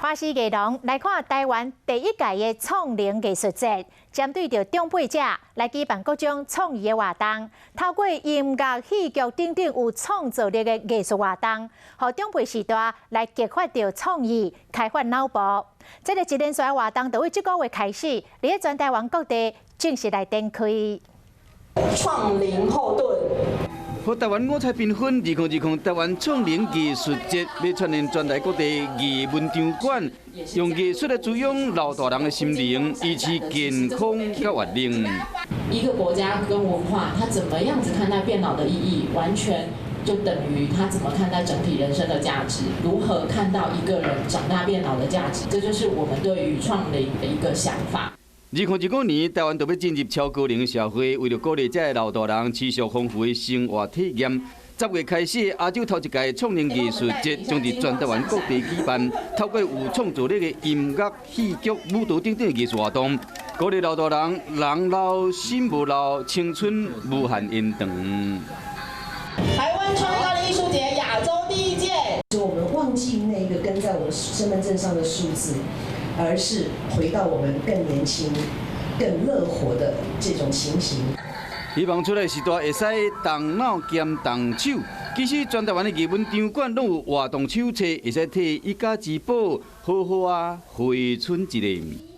花師藝廊來看臺灣第一屆的創齡藝術節，針對著長輩者來舉辦各種創意的活動，透過音樂、戲劇等等有創造力的藝術活動，予長輩世代來激發著創意，開發腦部。這个一連串活動就對這個月開始，佇咧全臺灣各地正式來展開。創齡後盾。予臺灣五彩繽紛，2020臺灣創齡藝術節欲串連全台各地藝文場館，用藝術來滋養老大人的心靈，維持健康佮活力。一個國家跟文化，他怎麼樣子看待變老的意義，完全就等於他怎麼看待整體人生的價值，如何看到一個人長大變老的價值，這就是我們對於創齡的一個想法。2025年，臺灣就欲進入超高齡社會，為著鼓勵這个老大人持續豐富的生活體驗，10月開始，亞洲頭一屆創齡藝術節將佇全臺灣各地舉辦，透過有創造力的音樂、戲劇、舞蹈等等藝術活動，鼓勵老大人人老心無老，青春無限延長。臺灣創意藝術節亞洲第一屆，就我們忘記那個跟在我們身份證上的數字，而是回到我們更年輕、更樂活的這種情形。希望出來時代會使動腦兼動手。其實全臺灣的藝文場館攏有活動手冊，會使替一家之寶好好啊回春一下。